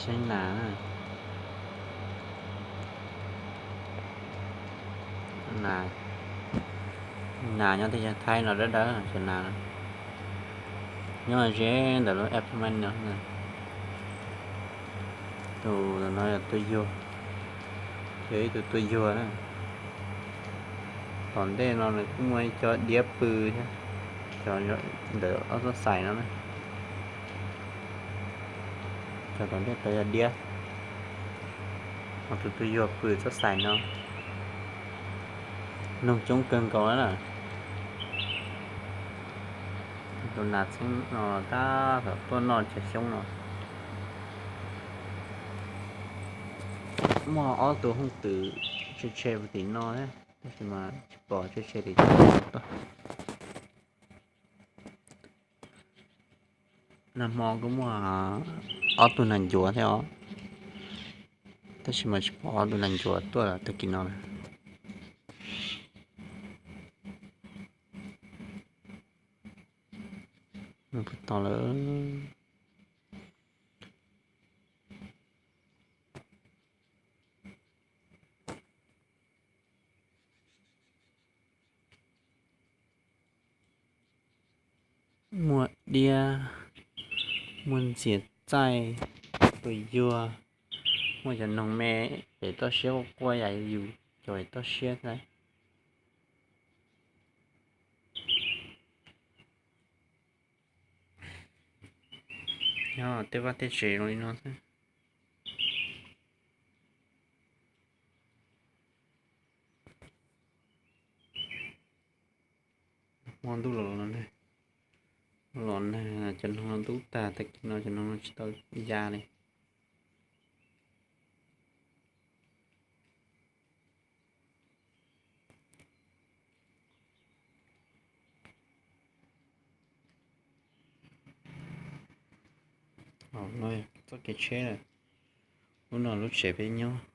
Tseeb nas, nas, nas nyob teb chaws Thaib no dawb dawb, cov nas no nyob ze ntawm lub apartment no. Tus no yog tus yuag, yog ib tug tuaj yuag na. Tom ntej no nws kuj muaj ib co diab pw thiab, cov ntawm ob tsob xais no na. Cov tom ntej tod yog diab, ho tus tuaj yuag pw tsob xais no. Noog coob kawg nkaus na. Tus nas txheeb no tab tom tuaj noj cov xyoob no. Muaj ob tug hooj twm tshe tshe puag tim no thiab, tab sis mas tsis pom tshe tshe tim no tuaj. Nag hmo kuj muaj ob tug nas ncuav thiab os, tab sis mas tsis pom ob tug nas ncuav tuaj tag kis no lawm. Mus puag tod lawm. Muaj diab, muaj ntxhias txaij, tus yuag, muaj cov noog me, pem toj siab quaj quaj yam yus cov pem toj siab thiab. Nyob tej vaj tej tsev zoo li no xwb. Hmo ntuj los los nag, los nag cov noog no ntub tag, tag kis no cov noog no tsis tau ya li. Txoj kev tsheb, lub no lub tsev peb nyob.